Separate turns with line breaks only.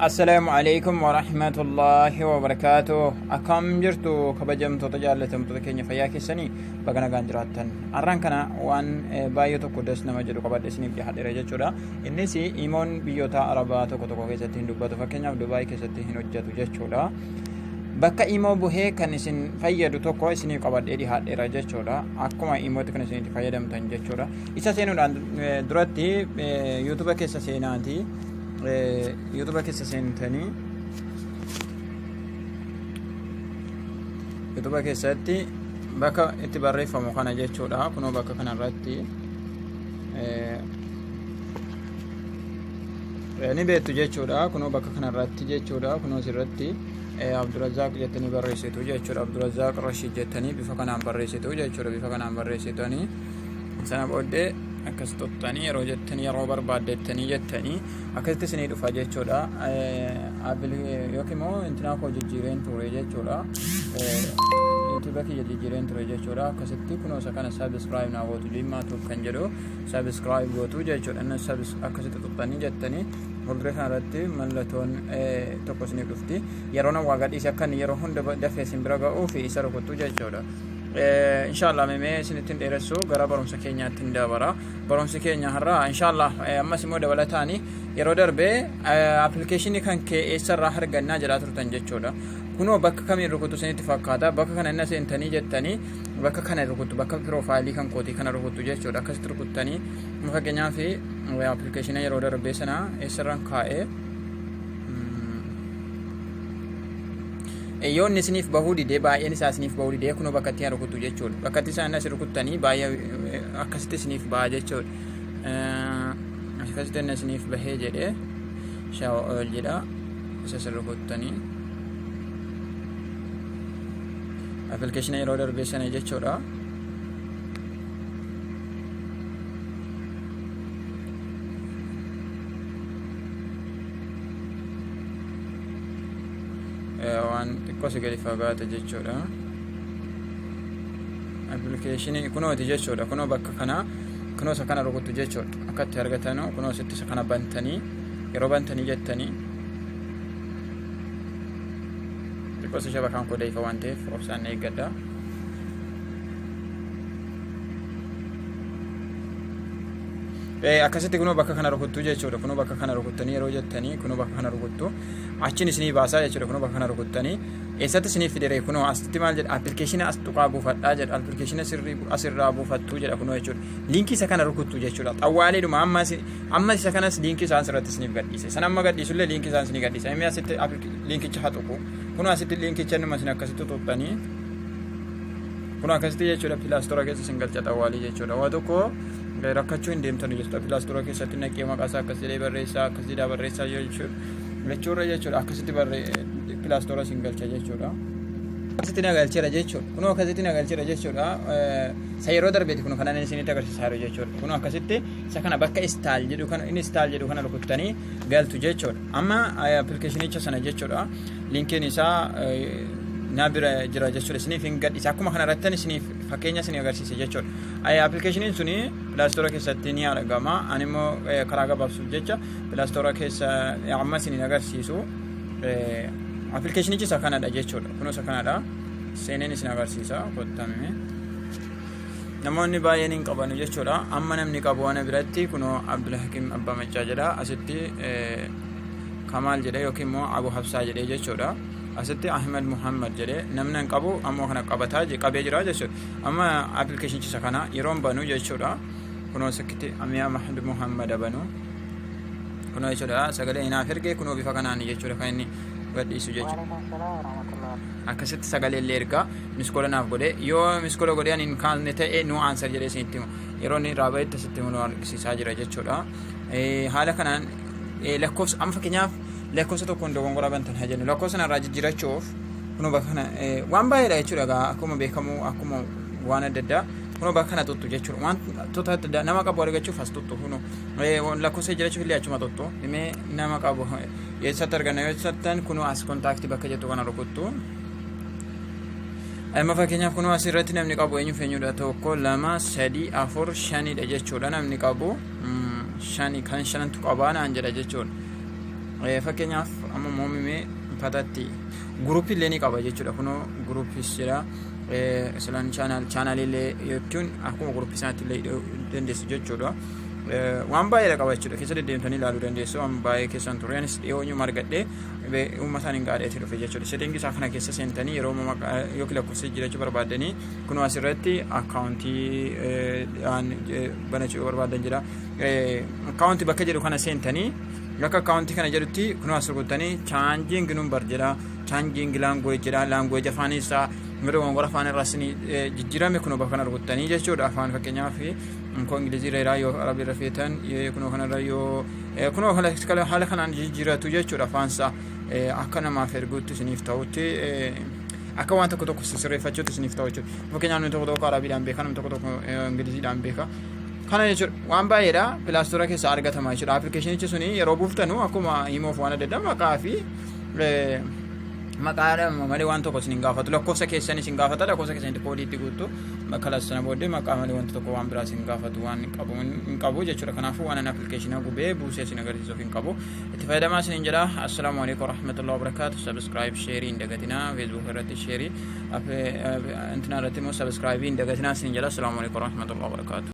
Assalaamu alaikum warahmatullaahi wabarakaatuh. Akkam jirtu kabajamtoota jaallatamtoota keenya fayyaa keessanii baga nagaan jiraattan. Har'aan kana waan baay'ee tokko das nama jedhu qabadhe isiniif dhiyaadheera jechuudha. Innis imoon biyyoota Arabaa tokko tokko keessatti hin dubbatu. Fakkeenyaaf Dubaay keessatti hin hojjetu jechuudha. Bakka imoo buhee kan isin fayyadu tokko isiniif qabadhee dhiyaadheera jechuudha. Akkuma imootti kan isin itti fayyadamtan jechuudha. Isa seenuudhaan duratti yuutuuba keessa seenaati. Yuutuuba keessa seentanii yuutuuba keessatti bakka itti barreeffamu kana jechuudha. Kunoo bakka kanarratti ni beektu jechuudha. Kunoo bakka kanarratti jechuudha. Kunoo asirratti Abdurazaaq jettanii barreessitu jechuudha. Abdurazaaq Rashid jettanii bifa kanaan barreessitu jechuudha. Bifa kanaan barreessitanii sana booddee akkas tuqxanii yeroo jettanii yeroo barbaaddettanii jettanii akkasitti isinii dhufa jechuudha. Yookiin immoo intinaa koo jijjiireen ture jechuudha. Yuutuuba kiyya jijjiireen ture jechuudha. Akkasitti kunoo isa kana sabiskiraayib naa gootu jimmaa tuub kan jedhu sabiskiraayib gootu jechuudha. Inni akkasitti tuqxanii jettanii fuuldura kanarratti mallattoon tokko isiniif dhufti. Yeroo nama waa gadhiise akka inni yeroo hunda dafee isin bira ga'uu fi isa rukuttu jechuudha. Inshallah memee isinitti hin dheeressu gara barumsa keenyaatti hin dabara. Barumsi keenya har'a inshallah ammas immoo dabalataani yeroo darbe appilikeeshinii kan kee eessarraa argannaa jedhaa turtan jechuudha. Kunoo bakka kamiin rukutu isinitti fakkaata. Bakka kana inni seentanii jettanii bakka kana rukutu bakka piroofaayilii kan kootii kana rukutu jechuudha. Akkasitti rukuttanii fakkeenyaaf appilikeeshinii yeroo darbee sana eessarraan kaa'ee yoo inni isiniif bahuu didee baay'een isaa isiniif bahuu didee kunoo bakka itti rukutu jechuudha. Bakka itti isaan as rukuttanii baay'ee akkasitti isiniif baha jechuudha. Akkasitti inni isiniif bahee jedhee shaawa oil jedha isa isin rukuttanii appilikeeshina yeroo darbee sana jechuudha. Waan xiqqoo si gadi fagaate jechuudha. Appilikeeshinii kunooti jechuudha. Kunoo bakka kana kunoo isa kana rukuttu jechuudha. Akka itti argatanu kunoo sitti isa kana bantanii yeroo bantanii jettanii xiqqoo si shabakaan koo da'ifa waan ta'eef obsaan eeggadha. Akkasitti kunoo bakka kana rukuttu jechuudha. Kunoo bakka kana rukuttanii yeroo jettanii kunoo bakka kana rukuttu achiin isinii baasaa jechuudha. Kunoo bakka kana rukuttanii eessatti isinii fidere kunoo asitti maal jedha appilikeeshina as tuqaa buufadhaa jedha. Appilikeeshina sirrii asirraa buufattuu jedha kunoo jechuudha. Liinkii isa kana rukuttu jechuudha. Xawwaaleedhuma amma amma isa kanas liinkii isaan sirratti isiniif gadhiise. San amma gadhiisullee liinkii isaan isinii gadhiise. Inni asitti liinkicha haa tuqu. Kunoo asitti liinkicha innuma isin akkasitti tuqxanii kun akkasitti jechuudha pilaastora keessa isin galcha xawwaalii jechuudha. Waa tokko rakkachuu hin deemtanu jechuudha. Pilaastora keessatti naqee maqaa isaa akkas jedhee barreessaa akkas jedhaa barreessaa jechuudha. Jechuurra jechuudha akkasitti barree pilaastora isin galcha jechuudha. Akkasitti na galcheera jechuudha. Kunoo akkasitti na galcheera jechuudha. Isa yeroo darbeeti kun kanan isinitti agarsiisaa jiru jechuudha. Kunoo akkasitti isa kana bakka istaal jedhu kana inni istaal jedhu kana rukuttanii galtu jechuudha. Amma appilikeeshinicha sana jechuudha. Linkiin isaa na bira jira jechuudha. Isiniif hin gadhiisa. Akkuma kana irratti isiniif fakkeenya isin agarsiise jechuudha. Appilikeeshiniin suni pilaastoora keessatti ni argama. Ani immoo karaa gabaabsuuf jecha pilaastoora keessa amma isin hin agarsiisu. Appilikeeshinichi isa kanadha jechuudha. Kunoo isa kanadha. Seeneen isin agarsiisa. Kottamee. Namoonni baay'een hin qabanu jechuudha. Amma namni qabu ana biratti kunoo Abdulhakim Abbaa Maccaa jedha. Asitti Kamaal jedhe yookiin immoo Abu Habsaa jedhee jechuudha. Asitti Ahmed Muhammad jedhee namni hin qabu ammoo kana qabataa qabee jira jechuudha. Amma appilikeeshinicha isa kana yeroon banu jechuudha. Kunoo sakkitti Amiyaa Ahmed Muhammad banu. Kunoo jechuudha sagalee hinaaf ergee kunoo bifa kanaan jechuudha kan inni gadhiisu jechuudha. Akkasitti sagalee illee ergaa miskoola naaf godhee yoo miskoola godhee ani hin kaasne ta'e nu aansar jedhee isinitti himu. Yeroo inni irraa bahetti asitti nu argisiisaa jira jechuudha. Haala kanaan lakkoofsa amma fakkeenyaaf lakkoofsa tokkoon dogongora bantan haa jennu lakkoofsa sanarraa jijjiirachuuf kunoo bakka kana waan baay'eedha jechuudha egaa akkuma beekamu akkuma waan adda addaa kunoo bakka kana tuttu jechuudha waan tota adda addaa nama qabu argachuuf as tuttu kunoo lakkoofsa jijjiirachuuf illee achuma tuttu himee nama qabu eessatti arganna yoo jettan kunoo as kontaaktii bakka jettu kana rukuttu. Amma fakkeenyaaf kunoo asirratti namni qabu eenyu feenyudha tokko lama sadii afur shanidha jechuudha namni qabu. Shani kan shanantu qabaa naan jedha jechuudha. Fakkeenyaaf 4. Amma moomimee fatatti groupii illee ni qaba jechuudha. Kunoo groupiis jira. Islaan channel, channelillee jechuun akkuma groupii isaatti illee dandeessu jechuudha. Waan baay'eedha qaba jechuudha. Keessa deddeemtanii ilaaluu dandeessu. Waan baay'ee keessan ture. Anis dhiyoonyuma argadhee uummataan hin gaadheetti dhufe jechuudha. Settingii isaa kana keessa seentanii yeroo yookiin lakkoofsa jijjiirachuu barbaaddanii, kunoo asirratti accountii banachuu barbaadan jira. Accountii bakka jedhu kana seentanii, bakka accountii kana jedhutti kunoo as rukuttanii changing number jedha. Changing language jedha. Language afaan isaa mirga gongora afaan irraa isin jijjiirame kunoo bakka kana rukuttanii jechuudha. Afaan fakkeenyaaf koo Ingilizii irra, yoo Arabii irra feetan, kunoo kanarra, yoo kunoo haala kanaan jijjiiratu jechuudha. Afaan isaa akka namaaf erguutti isiniif ta'utti, akka waan tokko tokko sirreeffachuutti isiniif ta'u jechuudha. Fakkeenyaaf namni tokko tokko Arabiidhaan beeka, namni tokko tokko Ingiliziidhaan beeka. Kana jechuudha, waan baay'eedha Play Store keessaa argatama jechuudha. Applicationichi suni yeroo buuftanu akkuma himoof waan adda addaa maqaa fi maqaadha malee waan tokko isin hin gaafatu. Lakkoofsa keessan isin gaafata, lakkoofsa keessanitti koodii itti guuttu. Bakka sana booddee maqaa malee wanta tokko waan biraa isin gaafatu waan qabu hin qabu jechuudha. Kanaafuu waan ani applicationa gubee buusee isin agarsiisuuf hin qabu. Itti fayyadamaa isin jedha. Assalaamu alaikum warahmatullahi wabarakatuh. Subscribe, share hin dagatinaa. Facebook irratti share, intina irratti immoo subscribe hin dagatinaa isin jedha. Assalaamu alaikum warahmatullahi wabarakatuh.